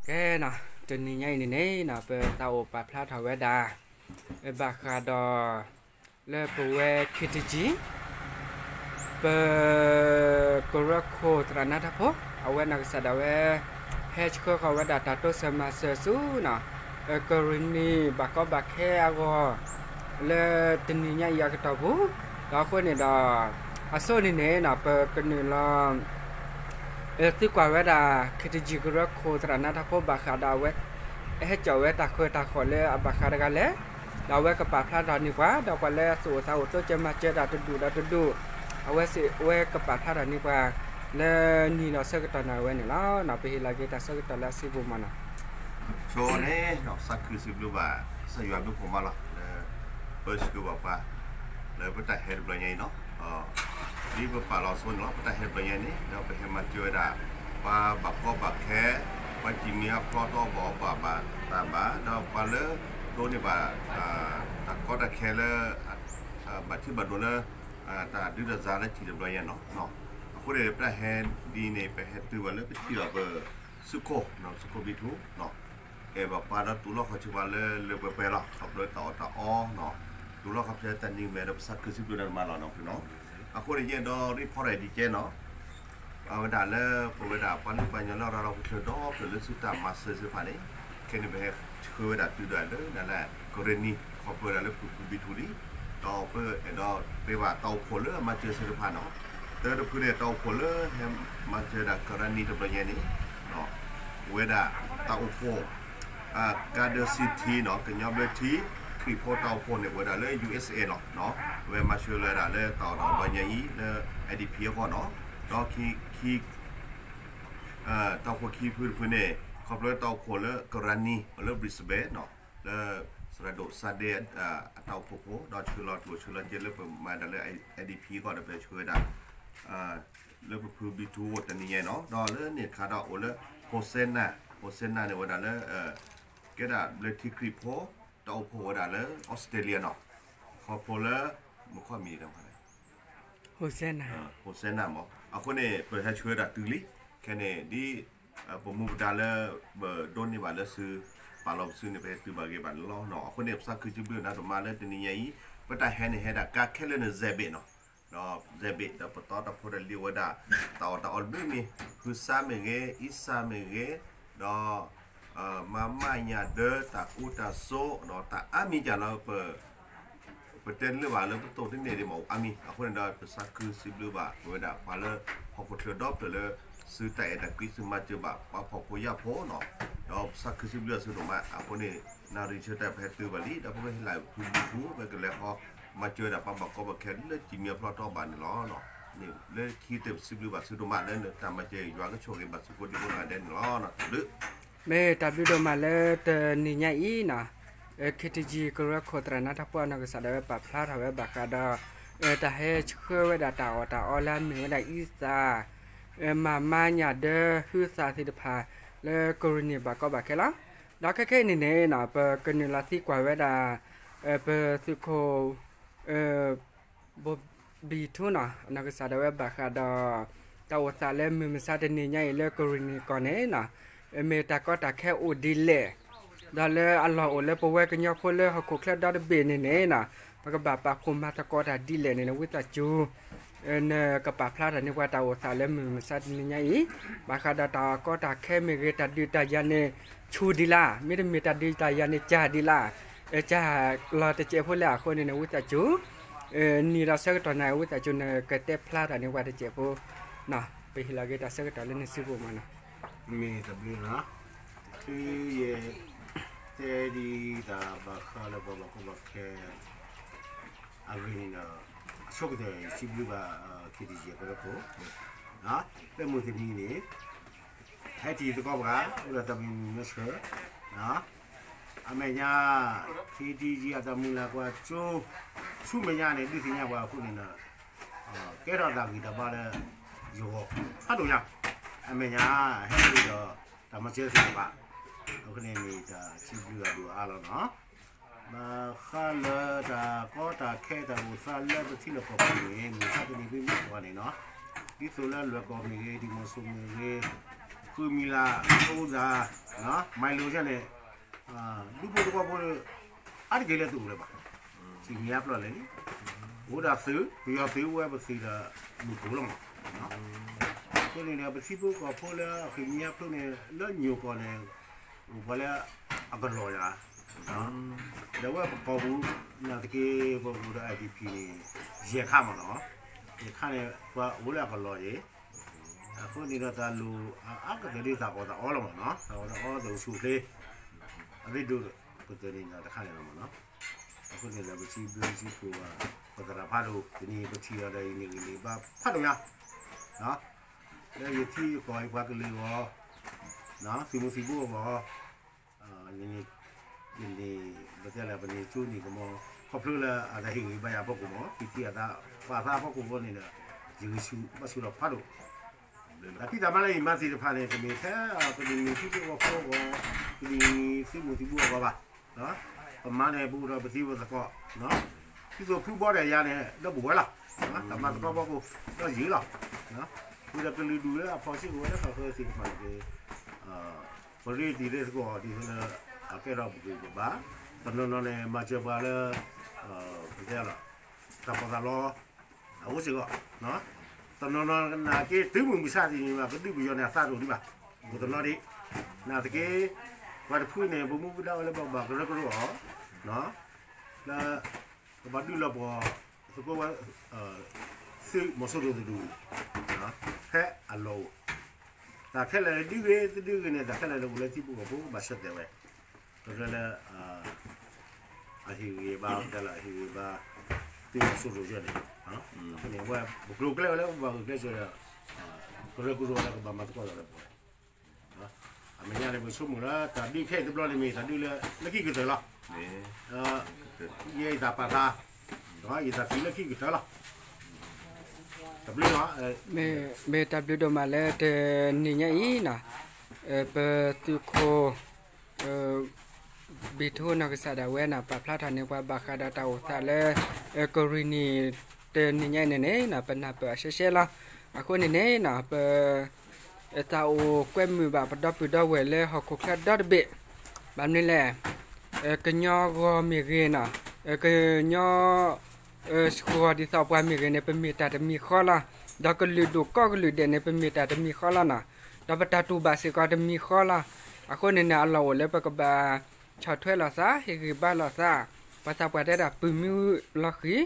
ကဲနီၤ, တနံၤညါအံၤန့ၣ်န့ၣ်နီၤ ပသးအိၣ်ပာ်ဖျါထီၣ်ဝဲဒၣ် ဘၣ်ဃးဒီး လၢပဝဲ ခ့တကံ ပ ကရၢခိၣ်သရၣ်နါထၢဖိ အဝဲနီၢ်ကစၢ်ဒၣ်ဝဲ ဟဲဆှၢဃီၤဝဲဒၣ်တၢ်တိစၢၤမၤစၢၤဆူနီၤ ကရံၣ်နံၣ်ဘၣ်ကီဘၣ်ခဲအဂီၢ် လၢတနံၤညါအံၤအကတီၢ်ပူၤ, ဒီးအဃိန့ၣ်ဒီး အဆိန့ၣ်န့ၣ်နီၤ ပကနုာ်လီၤ သုကွၢ်ဝဲဒၣ် ခ့တကံ ကရၢခိၣ်သရၣ်နါထၢဖိ ဘၣ်ဃးဒီးအဝဲ ဟဲစိာ်ဝဲတၢ်ဃၢၤတၢ်ဃီၣ်လၢအဘၣ်ဃးတဂၤလဲၣ်, ဒီးအဝဲကပာ်ဖျါထီၣ်န့ၢ်ပှၤ ဒီးပှၤလၢအသူၣ်အိၣ်သးအိၣ် တိစၢၤမၤစၢၤတၢ်တဒူၣ်ဒီးတဒူၣ် အဝဲစ့ၢ်ဝဲကပာ်ဖျါထီၣ်န့ၢ်ပှၤ လၢနံၤဒီးဆၢကတီၢ်နၢ်ဝဲန့ၣ်လီၤ. ပဟ့ၣ်လီၤက့ၤတၢ်ဆၢကတီၢ်လၢအစုပူၤမးနီၤ. ဆိန့ၣ် သးခုစံးဘျုးဘၣ် ကစၢ်ယွၤဘျုးဖှိၣ်မးလီၤ လၢ ပၢဆှၢဘၣ်ပှၤ လၢပတၢ်ဟဲတဘျီညါအံၤနီၤ, ဒ်ပပာ်လီၤဆိန့ၣ်လီၤ ပတၢ်ဟဲတဘျီညါန့ၣ် ဒီးပဟဲမၤစၢၤဝဲဒၣ် ပှၤဘၣ်ကီဘၣ်ခဲ ပှၤစံၣ်မံအဖျီတအီၣ်ဘၣ်အီဘၣ်ဘၣ်တၢ်ဘၣ် ဒီးပှၤလၢဒိးန့ၢ်ဘၣ် တၢ်ကီတၢ်ခဲလၢ ဘၣ်ထံးဘၣ်ဒိလၢ တၢ်ဒုးတၢ်ယၤလၢထံၣ်တဘျီညါနီၤ. အဃိန့ၣ် ပတၢ်ဟဲဒ်န့ၣ် ပဟဲတုၤဘၣ်လၢပထံၣ်ဘၣ်ပ သုးခိၣ် သုးခိၣ်ဘံထူ အဲၣ်ဘၣ်ပှၤဒီးတူၢ်လိာ်ခီၣ်ဆၢပှၤလၢလၢပှဲၤပှဲၤလီၤ ခီဖျိတၢ်အီၣ်တၢ်အီနီၤ, တူၢ်လိာ်ခီဖျိတၢ်နံၤမဲာ်ဒီး ပသးခုစံးဘျုးနၤမးလီၤနီၤဖုနီၤ. အဃိန့ၣ် ယအဲၣ်ဒိးရ့ဖီတၢ်ဒ်ကဲနီၤ အဝဲဒၣ်လၢပဝဲဒၣ်ပှၤလုၢ်ပှၤကညီလၢရၤလီၤဟီၣ်ခိၣ်ချၢဒီဖျၢၣ် လၢသုတၢ်မၤစၢၤသ့ၣ်တဖၣ်န့ၣ် ခဲန့ၣ်ပဟဲဆှၢဝဲဒၣ်သုဒၣ်လၢ ဒၣ်လၢ ကရံၣ်နံၣ် ခီဖျိဝဲဒၣ်လၢဖုဖုဘံထူလံ ဒီးပအဲၣ်ဒိးတဲဘၣ်တၢ်အိၣ်ဖှိၣ်လၢအမၤစၢၤသ့ၣ်တဖၣ်နီၤ, တၢ်တဖုန့ၣ် တၢ်အိၣ်ဖှိၣ်လၢဟဲမၤစၢၤဒၣ်ကရံၣ်နံၣ်တဘျီညါန့ၣ် ဝဲဒၣ်တၢ်အိၣ်ဖှိၣ် ကါဒၢစံထံနီၤ ကညီဘျၢထံ ခရံာ်ဖိတၢ်အိၣ်ဖှိၣ်န့ၣ် အိၣ်ဝဲဒၣ်လၢ ယူၢ်အ့းအ့းနီၤ, အဝဲမၤစၢၤလၢဝဲဒၣ်လၢတၢ်အီၣ်တၢ်အီတဘျီညါအံၤ လၢ IDP အဂီၢ်နီၤ, ဒီးခံ တၢ်အိၣ်ဖှိၣ်ခံဖုတဖုန့ၣ် ခီဖျိတၢ်အိၣ်ဖှိၣ်လၢကရံၣ်နံၣ် လၢ Brisbane နီၤ, လၢ သရၣ်ဒိၣ်စါဒ့ အတၢ်အိၣ်ဖှိၣ်ဖိ ဒီးဆှၢလီၤကျိၣ်ဆှၢလီၤစ့လၢပမၤဒၣ်လၢ IDP အဂီၢ်ဒီးပဆှၢဝဲဒၣ် လၢပဖုဘံထူအိၣ်တနံၤညါအံၤနီၤ, ဒီးလၢန့ၣ်တခါဒီးအိၣ်လၢ Hosanna, Hosanna န့ၣ်ဝဲဒၣ်လၢ ကဲဒၣ်ဘျၢထံခရံာ်ဖိ တၢ်အိၣ်ဖှိၣ်ဝဲဒၣ်လၢ Australia နီၤ, ခီဖျိလၢ မုၢ်ခီမံၤ Hosanna မး, အဃိန့ၣ် ပဟဲဆှၢဒၣ်တုၤလံ, ခဲန့ၣ် ဒ် ပမူပဒါလၢ ပဒိးန့ၢ်ဘၣ်လၢသု ပာ်လီၤပစုန့ၣ် ပဟဲတုၤဘၣ်ဂ့ၤဘၣ်န့ၣ်လီၤ. အဃိန့ၣ် ပသးခုစံးဘျုးနၤဒိၣ်မးလၢတနံၤညါအံၤ ပတၢ်ဟဲန့ၣ်ဟဲဒၣ်ကါခဲလၢာ်န့ၣ် Zebit နီၤ, ဒီး Zebit ဒီးပတီၢ်တၢ်ဖိတၢ်လံၤဝဲဒၣ် တၢ်အီၣ်တၢ်အီတဘျုးမံၤ ဟုသၣ်မ့ၢ်ဂ့ၤ အံသၣ်မ့ၢ်ဂ့ၤ ဒီး မၤမၢ်ညၣ်ဒၢ တၢ်ကူတၢ်သိး ဒီးတၢ်အါမံၤကၢ်လၢပ ပတဲတလၢာ်ဘၣ်လၢပတိၢ်တန့ၢ်ဒံးမ့ၢ်အါမံၤ, အဃိန့ၣ်ဒီး ပသးခုစံးဘျုးဘၣ်ဝဲဒၣ်ပှၤလၢ ဟီၣ်ခိၣ်ချၢဒီဖျၢၣ်လၢ သုတၢ်အဲၣ်တၢ်ကွံ သုမၤစၢၤဘၣ်ပှၤဖှီၣ်ဖိယာ်ဖိနီၤ, ဒီးပသးခုစံးဘျုးအီၤဆၢဒိၣ်မး, အဃိန့ၣ် နၣ်ရံၣ်ဆၢတဲာ်ပဟဲတုၤဘၣ်လံ ဒီးပကဟ့ၣ်လၢဖုဘံထူ ပကလဲၤဃီ မၤစၢၤဝဲဒၣ်ပှၤဘၣ်ကီဘၣ်ခဲလၢစံၣ်မံအဖျီတအီၣ်ဘၣ်န့ၣ်လီၤ. လၢခံတၢၢ်ပစံးဘျုးဘၣ်ဆၢဒိၣ်မးလၢနတၢ်မၤစၢၤ ယွၤကဆိၣ်ဂ့ၤဘၣ်သုကိးဒံကိးဂၤဒဲးန့ၣ်လီၤ. တၢ်ဘျုး မ့ၢ်တၢ်ဘျုးဒိၣ်မးလၢတနံၤညါအံၤနီၤ, ခ့တကံ ကရၢခိၣ်သရၣ်နါထၢဖိအနီၢ်ကစၢ်ဒၣ်ဝဲပာ်ဖျါထီၣ်ဝဲဘၣ်ဃးဒီး တၢ်ဟဲဆှၢဝဲဒၣ်တၢ်အီၣ်တၢ်အီလၢအမ့ၢ်ဝဲဒၣ်အံသၣ် မၤမၢ်ညၣ်ဒၢ ဟုသၣ်သ့ၣ်တဖၣ် လၢကရံၣ်နံၣ်ဘၣ်ကီဘၣ်ခဲလီၤ. ဒီးခဲခဲအံၤန့ၣ်န့ၣ်နီၤ ပကနုာ်လီၤသံကွၢ်ဝဲဒၣ် ပသုးခိၣ် ဘိဘံထူနီၤ အနီၢ်ကစၢ်ဒၣ်ဝဲဘၣ်ဃးဒီး တၢ်အိၣ်သးလၢမုၢ်မဆါတနံၤညါအံၤလၢကရံၣ်နံၣ်ကီၢ်န့ၣ်နီၤ မ့ၢ်တၢ်ကီတၢ်ခဲအိၣ်ဒ်လဲၣ်, ဒီးလၢအလီၢ်အိၣ်လၢပဝဲကညီဖိလၢဟီၣ်ခိၣ်ချၢဒီတဘ့ၣ်န့ၣ်န့ၣ်နီၤ ပကဘၣ်ပာ်ဖှိၣ်မၤသကိးတၢ်ဒ်လဲၣ်န့ၣ် ဝံသးစူၤ နကပာ်ဖျါထီၣ်န့ၢ်ပှၤတၢ်အိၣ်သးလၢမုၢ်မဆါတနံၤညါအံၤ ဘၣ်ဃးဒီးတၢ်ကီတၢ်ခဲမ့ၢ်ဂ့ၤ တၢ်ဒုးတၢ်ယၤန့ၣ် ဆူၣ်ဒံးလၢ်, မ့တမ့ၢ်တၢ်ဒုးတၢ်ယၤန့ၣ် ကၢ်ဒံးလၢ်, ကၢ်လီၤတစဲးဖိလဲၣ်အဃိန့ၣ်န့ၣ် ဝံသးစူၤ နံၤဒီးဆၢကတီၢ်နၤ ဝံသးစူၤနကတဲဖျါထီၣ်န့ၢ်ပှၤတစဲးဖိနီၤ ပဟ့ၣ်လီၤက့ၤတၢ်ဆၢကတီၢ်လၢနစုပူၤမးနီၤ. မ့ၢ်တၢ်ဘျုးနီၤ, တုၤယတဲဒ်တၢ်ဘၣ်ဃးလၢပှၤဘၣ်ကီဘၣ်ခဲအဂ့ၢ်န့ၣ်ဒီး အဆိကတၢၢ်ယစံးဘျုးဘၣ် ခ့တကံ ကရၢခိၣ် လၢမုၢ်တနံၤန့ၣ် ဟဲထံၣ်သကိးပှၤ အိၣ်ဒီးတၢ်မုာ်မုာ်မၤဆၢ အမဲာ်ညါ ခ့တကံ အတၢ်မုၢ်လၢ်ကွၢ်စိ ဆူမဲာ်ညါန့ၣ် ဒုးသ့ၣ်ညါပှၤအဃိန့ၣ်ဒီး ကဲထီၣ်တၢ်ဂံၢ်တၢ်ဘါလၢ ယဂီၢ်ဖးဒိၣ်ညါ အမဲာ်ညါ ဟဲထံၣ်ဒီးတၢ်မၤစၢၤသ့ၣ်တဖၣ် အဃိန့ၣ်န့ၣ် တၢ်စံးဘျုးအဒိၣ်အါလီၤနီၤ. ဘၣ်ဃးလၢတၢ်ကီတၢ်ခဲတၢ်အိၣ်သးလၢပထံလီၢ်ကီၢ်ပူၤန့ၣ် မုၢ်ဆါတနံၤပမ့ၢ်ကွၢ်န့ၣ်နီၤ ဒ်သိးလၢလွဲၢ်ကီၢ်မ့ၢ်ဂ့ၤ ဒံၣ်မီၣ်စိမ့ၢ်ဂ့ၤ ခီ ဃုမံၤလၢ် အိၣ်သး မၤလိဆၣ်န့ၣ် ဒူဖိသဝီဖိ အါတက့ၢ်လၢတအိၣ်လၢၤဘၣ်. စံးမံၤအါဖျၢၣ်လဲၣ်လံ. အိၣ်ဒၣ်သုး ပယီၤသုးအိၣ်ဝဲပသုးဒီး မုၢ်ကိၢ်လီၤမး. အဃိန့ၣ်ဒီး ပထံဖိကီၢ်ဖိလၢအဃ့ၢ်မှံဟးဖျိးန့ၣ် လၢညိၣ်ကီၢ်န့ၣ် အိၣ်ပှၤလၢအကလီၤယၤ ဒီးဝဲပကီၢ်ပူၤ နာ်သက့ ပအိၣ်ဒီး IDP န့ၣ် ယဲၢ်ခါမးနီၤ. ယဲၢ်ခါန့ၣ် ပှၤအိၣ်လၢအကလီၤယဲၢ် အဃိန့ၣ်ဒီးတၢ်လိၣ်အါကတၢၢ်ဒ်သးအီၣ်သးအီလီၤမးနီၤ. သးအီၣ်သးအီ သးအိၣ်ဆူၣ်အိၣ်ချ့ အရ့ဒိၣ်ကတၢၢ်န့ၣ်ဒီးတခါန့ၣ်လီၤမးနီၤ. အဃိန့ၣ်ဒီး ပစံးဘျုးစံးဖှိၣ် ပသရၣ်ဖးဒိၣ် တနံၤပထံၣ်အီၤဒီးအံၤန့ၣ်ဂ့ၤန့ၣ်ဘၣ်ဖးဒိၣ်ညါ လၢယထံယကီၢ်ယပှၤကလုာ်အဂီၢ် သုးမုၢ်သံၣ်ဘိအဂီၢ် ယန့ၣ် ပတဲလၢပန့ၣ်ကၠိန့ၣ်ကမီၤ ခီဖျိလၢအတၢ်ဟ့ၣ်ဂံၢ်ဘါယၤအဖီခိၣ်မး ကသံၣ်အသးပာ်သးအဖီခိၣ်အဃိန့ၣ်ဒီး ယဂံၢ်ဆူၣ်ဘါဆူၣ်ထီၣ်ဖးဒိၣ် တၢ်ဖံးတၢ်မၤလၢယမၤသ့ၣ်တဖၣ်န့ၣ် တမ့ၢ်ထဲ တမ့ၢ်မ့ၢ်ထံဖိကီၢ်ဖိအဂီၢ် တမ့ၢ်မ့ၢ်သုးမုၢ်သံၣ်ဘိအဂီၢ်ဘၣ်. ပမၤန့ၣ် ပအိၣ်ဒီးပသံပသကိး ဒ်သိးဖုဘီဒီးယၤန့ၣ် ဒီပုၢ်ဝဲၢ်လီၤ. တၢ်မၤသကိးဖီခိၣ် ဒီးယံၤလီၤ. ဝံၤဒီးကလုာ်ဒူၣ်လၢအဖီၣ်စ့ၢ်ကီးဝဲလၢဃၣ်ဃၢသ့ၣ်တဖၣ်န့ၣ် ပရ့တံၤလၢသကိးဒ်သိးလၢ အကဲထီၣ်ပဂံၢ်ပဘါ တနီၤနီၤန့ၣ် မၤစၢၤပှၤလၢ ပတဲလီၤ တၢ်ပီးတၢ်လီ အအိၣ်စ့ၢ်ကီး တနီၤနီၤနာ်က့ တုၤမုၢ်မဆါတနံၤဘၣ် ပဒုးပယီၤန့ၣ်အသးဒိၣ်ဒံးဘၣ် ပတနီၤဒံး နာ်သက့ ပှၤတဖုန့ၣ် ပမူပဒါဝဲလၢပကဘၣ်ကရၢကရိအီၤ လၢ ကဘၣ်ဒုးလီၤပှီၢ် သကိးဝဲ သုးမီၤစိရိၤတဒူၣ် ဖဲအလီၢ်အိၣ် တၢ်ခဲလၢာ်ဒုးဂ့ၤ တဒုးဂ့ၤန့ၣ် တၢ်ခဲလၢာ်လၢအိၣ်လၢထံဖိကီၢ်ဖိကဘၣ်ဆၢတဲာ်ဝဲ ကရၢလၢ အဟ့ၣ်ဂံၢ်ဘါ တဲလၢအဟ့ၣ်ဂံၢ်ဘါ သုးမီၤစိရိၤယဲန့ၣ် အဃိန့ၣ် အဝဲပကျိၤကျဲဝဲလၢပဘၣ်ဂုာ်ကျဲးစၢးဒီး ကရၢကရိလၢကဘၣ်မၤသကိးဒီးလၢပှၤ အမဲာ်ညါန့ၣ် ပဆိကမိၣ်လၢတၢ်ဒုးခဲအံၤတဘျီန့ၣ်မ့ၢ်တၢ်ဒုးလၢလၢခံကတၢၢ်လီၤ. ယဲအံၤတၢ်ပာ်သး ယတၢ်သံလၢခံကတၢၢ်လီၤ. တၢ်ဘျုးလီၤ. မ့ၢ်တၢ်ဘျုးဒိၣ်မးလၢတနံၤညါအံၤနီၤ ပသုးခိၣ် ဘံထူနီၢ်ကစၢ်ဒၣ်ဝဲနီၤ ပာ်ဖျါထီၣ်န့ၢ်ပှၤဘၣ်ဃးဒီးတၢ်အိၣ်သးလၢ ကရံၣ်နံၣ်တနံၤညါအံၤန့ၣ်န့ၣ်နီၤ ပနၢ်ပၢၢ်အရှဲရှဲလီၤ. အဃိန့ၣ်န့ၣ်နီၤ ပ တၢ်အိၣ်ကွဲမုာ်ဘၣ်ပဒီပုၢ်ဒီဝဲၢ်လၢဟီၣ်ခိၣ်ချၢဒီတဘ့ၣ် ဘၣ်မနုၤလဲၣ် ကညီဂီၤမ့ၢ်ဂ့ၤနီၤ ကညီ ဂီၤဒ်သိးပှၤမ့ၢ်ဂ့ၤန့ၣ် ပမ့ၢ်တၢ်တမံၤဃီလီၤ. ဒီးကလုာ်ဒူၣ်ကိးကလုာ်ဒဲးန့ၣ် ပမ့ၢ်တၢ်တမံၤဃီလီၤနီၤ. ဒီးပတၢ်တူၢ်ဘၣ်စ့ၢ်ကီးတမံၤဃီလီၤ. အဃိန့ၣ်န့ၣ် အလီၢ်အိၣ်လၢပကဘၣ်ဆီၣ်ထွဲလိာ်သး ဟ့ၣ်ဂံၢ်ဘါလိာ်သး ပှၤသးပှၢ်တဲဒၣ်ပုၢ်မ့ၢ်လီၤဃံၤ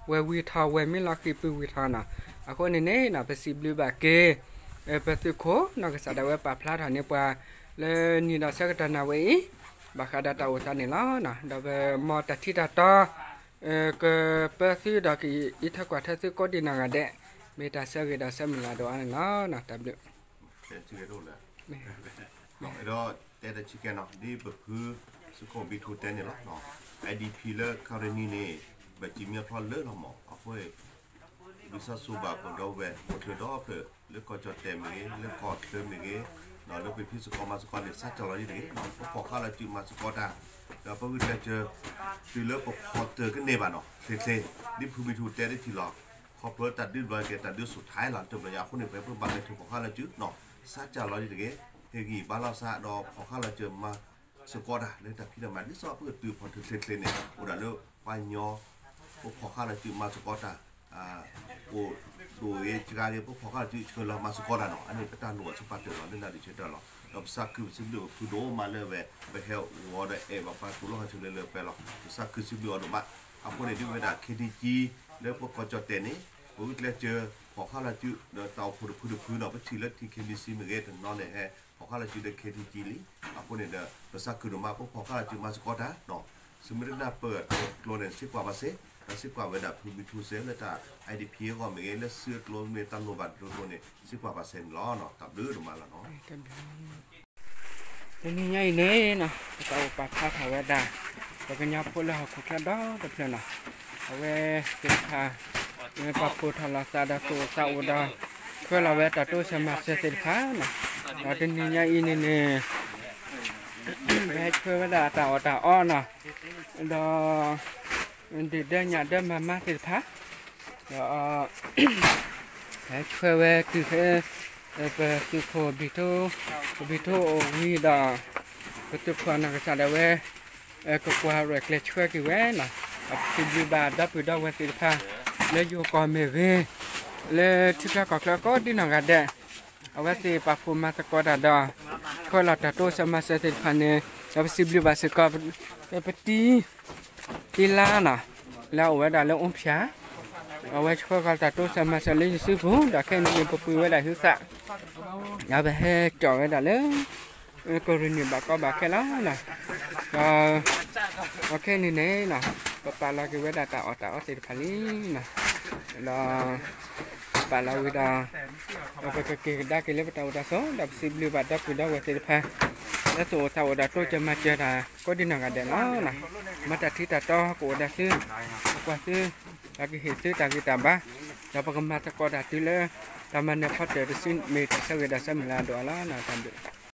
ဝဲၢ်ဝံၤထီၣ် ဝဲၢ်မ့ၢ်လီၤဃံၤပုၢ်ဝံၤထီၣ်နီၤ. အဃိန့ၣ်န့ၣ်နီၤ ပစံးဘျုးဘၣ်က့ၤ ပသုးခိၣ်နီၢ်ကစၢ်ဒၣ်ဝဲပာ်ဖျါထီၣ်န့ၢ်ပှၤ လၢနံၤဒီးဆၢကတီၢ်နၢ်ဝဲအံၤ ဘၣ်ဃးဒီးတၢ်အိၣ်သးန့ၣ်လီၤ. ဒီးပမ်တၢ်ထံတၢ်တီ ကပၢသုဒီးကအံးထွဲကွၢ်ထွဲသုကိးဒံးနီၢ်ဂၤဒဲး မ့ၢ်တၢ်ဆၢဂ့ၤဒီးဆၢမုၢ်လၢ်ဒိၣ်အါန့ၣ်လီၤ. တၢ်ဘျုး ဒီးတဲတဆံကဲနီၤ ဒ်ပဖုသုးခိၣ်ဘံထူတဲန့ၣ်လီၤ. IDP လၢကရံၣ်နံၣ်န့ၣ် ဘၣ်စံးမံအဖျီလၢလီၤမး အဃိ ဒုးစၢ်ဆိဘၣ်ပဒီပုၢ်ဝဲၢ် အိၣ်ချၢဒီဖျၢၣ် လၢကီၢ်ကၠီၣ်တဲာ်မ့ၢ်ဂ့ၤ လၢကီၢ်ချၢမ့ၢ်ဂ့ၤ လၢပဖံးစ့ၢ်ကီးမၤစ့ၢ်ကီးန့ၣ် စးကလီၤလံတဂ့ၤ ပဖီၣ်ဃာ်လီၤစုမၤစ့ၢ်ကီးတၢ် ဒီးပဂုာ်ကျဲးစၢး တုၤလၢပဖီၣ်တၢၢ်ကန့ၢ်ဘၣ်နီၤ ချ့ချ့ ဒ်ဖုဘံထူတဲတထံၣ်လီၤ. ခီဖျိတၢ်ဒုးဘျီက့ၤ တၢ်ဒုးဆူၣ်ထီၣ်လီၤ တဘျီညါအဃိန့ၣ် ပပဘၣ်လဲၤထုးဖီၣ်ဃာ်လီၤစုနီၤ စးကလီၤလံတဂ့ၤ ဟ့ၣ်ဂံၢ်ဘါလိာ်သးဒီးဖီၣ်ဃာ်လီၤစုမၤစ့ၢ်ကီးတၢ် လၢတၢ်ဖံးတၢ်မၤဒ်သိးပကတုၤဖီၣ်ထုးချ့ချ့န့ၣ် အိၣ်ဒၣ်လၢပှၤကညီ ပဖီၣ်ဃာ်လီၤစုမၤစ့ၢ်ကီးတၢ် အိၣ်ဒိၣ်ဂ့ၤစှၤဂ့ၤ ပဖီၣ်ဃာ်လီၤစုဆှၢလီၤမၤစ့ၢ်ကီးတၢ်နီၤ အန့ၣ်ပတၢ်လိၣ်ဘၣ်စ့ၢ်ပာ်တၢၢ်လီၤ လၢနၢ်ဒုးဆၢတၢ်လီၤ ဒီးပသးခုပစံးဘျုးပဖုဒိၣ်မးလၢဝဲ ပဟဲဝီဒီးအဲၣ်ဘၣ်ပှၤတူၢ်လိာ်ဟီၣ်ခိၣ်ချၢလၢလၢပှဲၤပှဲၤလီၤ ပသးခုစံးဘျုးအီၤဒိၣ်မး အဃိန့ၣ်ဒ်ဝဲဒၣ် KTG လၢပကီၢ်ကၠီၣ်တဲာ်န့ၣ် ပဂုာ်ကျဲးစၢးဖီၣ်ဃာ်လီၤစု ဒီးတၢ်အိၣ်ဖှိၣ်တဖုတဖုနီၤ ပထံၣ်လၢ ထံ KBC မ့ၢ်ဂ့ၤ တနီၤန့ၣ်ဟဲဖီၣ်ဃာ်လီၤစုဒီး KTG လံ အဃိန့ၣ်ဒီး ပသးခုဒိၣ်မး ပဖီၣ်ဃာ်လီၤစုမၤစ့ၢ်ကီးတၢ် သုမ့ၢ်တနၢ်ပၢၢ်တၢ်ကျိၤန့ၣ် စံးကွၢ်ပှၤစ့ၢ် ဒီးစံးကွၢ်ဝဲဒၣ်ဖုဘံထူစ့ၢ် လၢတၢ် IDP အဂီၢ်မ့ၢ်ဂ့ၤ လၢစုအကျိၤမ့ၢ်တၢ်လိၣ်ဘၣ်တကျိၤန့ၣ် စံးကွၢ်ပှၤစ့ၢ်န့ၣ်လီၤ. တၢ်ဘျုးဒိၣ်မးလီၤနီၤ. တနံၤညါအံၤန့ၣ်နီၤ ပတၢ်အိၣ်ပာ်ဖျါထီၣ်ဝဲဒၣ် ပကညီဖိလၢဟီၣ်ခိၣ်ချၢဒီတဖျၢၣ်နီၤ အဝဲသ့ၣ်တဖၣ် ပာ်ဖှိၣ်ထီၣ်လိာ်သးဒီးသူၣ်အိၣ်သးအိၣ်ဒီး ထွဲလီၤဝဲတၢ်တိစၢၤမၤစၢၤသ့ၣ်တဖၣ်နီၤ ဒီးတနံၤညါအံၤန့ၣ်န့ၣ် ပဟဲထွဲဝဲဒၣ်အတၢ်အီၣ်တၢ်အီနီၤ ဒီး ဒုၣ်ဒၢညၣ်ဒၢမၤမါသ့ၣ်တဖၣ် ဒီး ဟဲထွဲဝဲတုၤဖဲ ပသုးခိၣ်ဘံၣ်ထိၣ်, ပဘံၣ်ထိၣ်အိၣ်ဝံၤဒီး ပသုးခိၣ်အနီၢ်ကစၢ်ဒၣ်ဝဲ ကကွၢ်ရဲၣ်ကျဲၤဆှၢက့ၤဝဲနီၤ. ဒီးပစံးဘျုးဘၣ်ဒီပုၢ်ဒီဝဲၢ်သ့ၣ်တဖၣ် လၢယိၤကီၢ်မ့ၢ်ဂ့ၤ, လၢထံချၢကီၢ်ချၢကိးဒ်နီၢ်ဂၤဒဲး, အဝဲသ့ၣ်ပာ်ဖှိၣ်မၤသကိးတၢ်ဒီး ဆှၢလီၤတၢ်တိစၢၤမၤစၢၤသ့ၣ်တဖၣ်န့ၣ်, ဒီးပစံးဘျုးဘၣ်စ့ၢ်ကီး ပတံၤ တံၤလါနီၤ, လၢအအိၣ်ဝဲဒၣ်လၢအူဖၠၣ်, အဝဲဆှၢဃီၤတၢ်တိစၢၤမၤစၢၤလၢယစုပူၤ, ဒီးခဲအံၤန့ၣ်ပပှ့ၤဝဲဒၣ်ဟုသၣ်, ဒီးပဟဲကၠီၣ်ဝဲဒၣ်လၢ ကရ့ၣ်နံၣ်ဘၣ်ကီဘၣ်ခဲလီၤ. ဒီးခဲအံၤန့ၣ်န့ၣ် ပပာ်လီၤက့ၤဝဲဒၣ်တၢ်အီၣ်တၢ်အီသ့ၣ်တဖၣ်လံနီၤ, ဒီး ပပာ်လီၤဝံၤဒီး ပကက့ၤကဒါက့ၤလၢပတၢ်အိၣ်တၢ်ဆိး, ဒီးပစံးဘျုးဘၣ်ဒီပုၢ်ဒီဝဲၢ်သ့ၣ်တဖၣ် လၢသူၣ်အိၣ်သးအိၣ်ဒီးတိစၢၤမၤစၢၤတၢ် ကိးဒံနီၢ်ဂၤဒဲးလီၤ. မ်တၢ်ထံတၢ်တီကအိၣ်ဒီးသု, ကကွၢ်သု, ဒီးကဟ့ၣ်သုတၢ်ဂံၢ်တၢ်ဘါ, ဒီးပကမၤသကိးတၢ်တုၤလၢ တၢ်မၤနၢၤဖီတၢၣ်တစု မ့ၢ်တၢ်ဆၢဂ့ၤဒီးဆၢမုၢ်လၢ်ဒိၣ်အါလီၤ. တၢ်ဘျုး